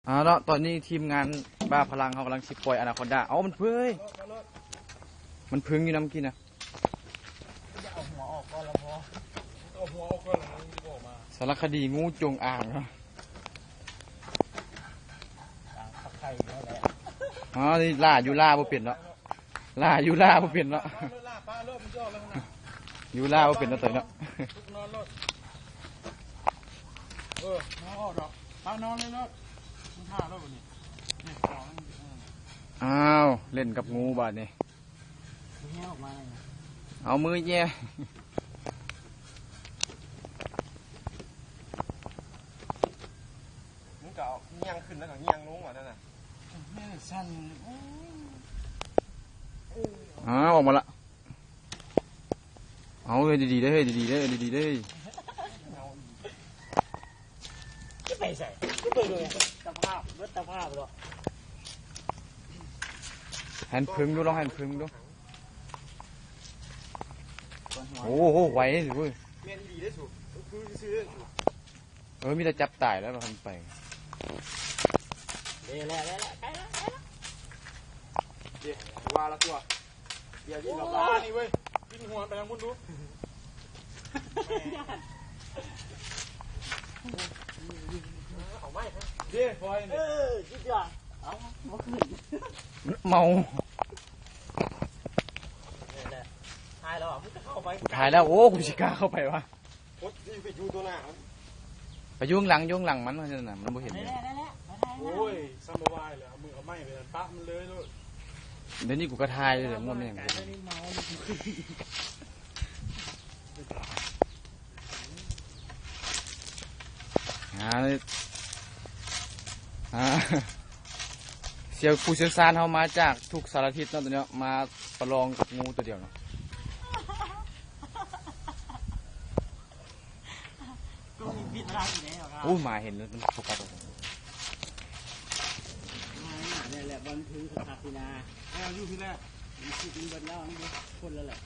ເອົາເນາະ ຕອນນີ້ທີມງານບ້າພະລັງເຮົາກຳລັງຊິປ່ອຍອານາຄອນດາ. ເອົາ ມັນເພີ້ຍ ມັນເພິ່ງຢູ່ນຳກີ້ນະ. ເອົາຫົວອອກກ່ອນລະພໍ ເອົາຫົວອອກກ່ອນລະມັນຊິອອກມາ. ສາລະຄະດີງູຈົງອາງເນາະ. ຕາມໄຂ່ນັ້ນແຫຼະ. ອໍ ນີ້ລ່າ ຢູ່ລ່າບໍ່ເປັນເນາະ. ລ່າ ຢູ່ລ່າບໍ່ເປັນເນາະ. ປະໂລດ ປະໂລດ ມັນຈະອອກແລ້ວນະ. ຢູ່ລ່າບໍ່ເປັນເນາະ ໂຕເນາະ. ນອນໂລດ. ເອີ ເອົາອອກດອກ. ປະ ນອນເລີຍໂລດ. ມັນຖ້າໂລດບັດນີ້. ນີ້ ເອົາມັນ. ເອີ ອ້າວ ເລ່ນກັບງູບາດນີ້. ເອົາມືແຍ່. ມັນກໍເອົາຍ່າງຂຶ້ນແລ້ວກໍຍ່າງລົງວ່າຊັ້ນນະ. ແມ່ນສັ່ນ. ອ້າວ ອອກມາລະ. ເອົາເຮີ້ຍ ດີໆເດີ ເຮີ້ຍ ດີໆເດີ ດີໆເດີ. ຈະໄປໃສ? ຄືເບິ່ງເລີຍ ສະພາບ ເບິດສະພາບແລ້ວ. ຫັນເພິ່ງດູ ລອງຫັນເພິ່ງດູ. ໂອ້ໂຫ ໄວເວີຍ. ແມ່ນອີ່ຫຼີເດ້ສູ ຄືຊື່ໆເດ້ສູ. ເອີ ມີແຕ່ຈັບຕາຍແລ້ວມັນໄປ. ເດ້ແລ້ວ ໄດ້ແລ້ວ ໃກ້ແລ້ວ ໃກ້ແລ້ວ. ເດ້ ວ່າລະຕົວ. ດຽວນີ້ລະວ່ານີ້ເວີຍ. ປິ່ນຫົວໄປທາງພຸ້ນດູ. ເອົາໄມ້. ເດ້ ປ່ອຍ. ເອີ ສຸດຍອດ. ເອົາ ບໍ່ຂຶ້ນ. ເມົາ. ນີ້ແຫຼະ ຖ່າຍແລ້ວ ມຶງກໍເຂົ້າໄປ. ຖ່າຍແລ້ວ. ໂອ້ ກູຊິກ້າເຂົ້າໄປວະ. ໂອ້ຍ ໄປຢູ່ຕົວໜ້າມັນ ໄປຢູ່ຂ້າງຫຼັງ ຢູ່ຂ້າງຫຼັງມັນ ວ່າຊັ້ນນະ ມັນບໍ່ເຫັນ. ໄດ້ແລ້ວ ໄດ້ແລ້ວ ໄປຖ່າຍ. ໂອ້ຍ ຊ້ຳບໍ່ໄຫວແລ້ວ ເອົາມືເອົາໄມ້ໄປປະມັນເລີຍໂລດ. ດຽວນີ້ກູກໍຖ່າຍເລີຍ ມັນແມ່ນ. ອ່າ ອ່າ ຊ່ຽວ ຜູ້ຊ່ຽວຊານເຮົາມາຈາກທຸກສາລະທິດເນາະ ໂຕນີ້ເນາະ ມາປະລອງກັບງູໂຕດຽວເນາະ. ໂອ້ ໝາເຫັນແລ້ວມັນໂຟກັສ. ນີ້ແຫຼະ ບ່ອນຖືກະຄັບພີນາ ເອົາຢູ່ພີ້ແຫຼະ. ມັນຄິດມັນເບິດແລ້ວ ມັນບໍ່ຄົນແລ້ວແຫຼະ.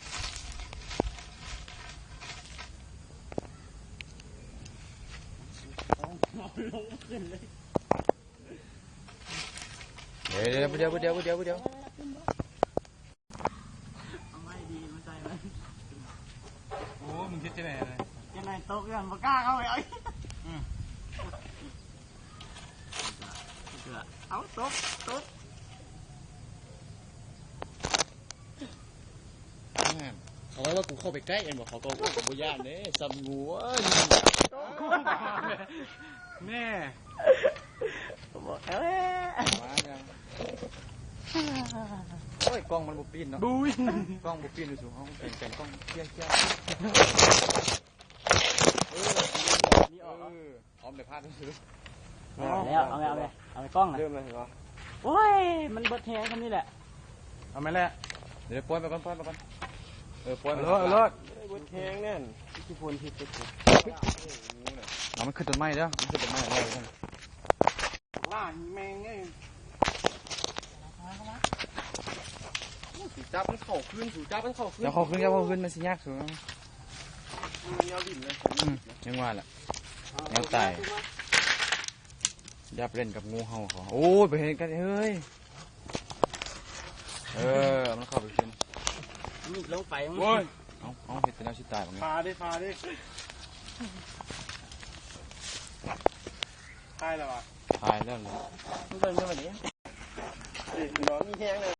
ເອົາລົງຂຶ້ນເລີຍ. ດຽວ ດຽວ ດຽວ. ເອົາໄມ້ດີມາໃສ່ມັນ. ໂອ້ ມຶງເຮັດຈັ່ງໃດນະ? ຈັ່ງໃດຕົກ ຢ້ານບໍ່ກ້າເຂົ້າໄປເອົາ. ອືມ ເອົາຕົກ ຕົກ. ແມ່ນ ເຂົາວ່າກູເຂົ້າໄປໃກ້ແມ່ນບໍ່? ເຂົາກໍ ໂອ້ ບໍ່ຢ້ານເດ້ ຊ່ຳງູ. ເອີ ແນ່ ບອກແລ້ວ ມາຍັງ. ໂອ້ຍ ກ້ອງມັນບໍ່ປີ້ນເນາະ. ບຸ້ຍ ກ້ອງບໍ່ປີ້ນເດ້ສູ. ເອົາ ແປງ ແປງກ້ອງ ເຄຍ ເຄຍ. ເອີ ນີ້ອອກ ເອີ ອອມໄດ້ພາດຊື່. ເອົາແລ້ວ ເອົາແລ້ວ ເອົາແລ້ວ ເອົາໄປກ້ອງນະ. ເລີ່ມແລ້ວເຫັນບໍ່? ໂອ້ຍ ມັນເບິດແຮງສ່ຳນີ້ແຫຼະ. ເອົາແມ່ນແຫຼະ. ດຽວປ່ອຍໄປກ່ອນ ປ່ອຍໄປກ່ອນ. ເອີ ປ່ອຍໄປ ເອົາໂລດ ເອົາໂລດ. ເບິດແຮງແນ່ນ ອິດທິພົນທີ່ສຸດ. ເອົາ ມັນຂຶ້ນຕົ້ນໄມ້ເດີ ມັນຂຶ້ນຕົ້ນໄມ້ແລ້ວ. ລ່າອີແມງເອີຍ. ສູຈັບມັນເຂົ້າຄືນ ສູຈັບມັນເຂົ້າຄືນ. ຈັບເຂົ້າຄືນ ຈັບເຂົ້າຄືນ ມັນຊິຍາກສູ. ມັນແນວຫຼິ້ນເລີຍ. ອືມ ຍັງວ່າລະ ແນວຕາຍ. ຢ່າໄປຫຼິ້ນກັບງູເຫົ່າເຂົາ. ໂອ້ຍ ໄປເຫັນກັນເຮີ້ຍ. ເອີ ມັນເຂົ້າໄປກິນ. ນີ້ລົງໄປ. ໂອ້ຍ ເອົາ ເອົາ ເຮັດແຕ່ແນວຊິຕາຍ. ພາເດ້ ພາເດ້. ຕາຍແລ້ວຫວາ? ຕາຍແລ້ວ. ມັນເບິ່ງຢູ່ນີ້ ເອີ ມີແຮງເລີຍ.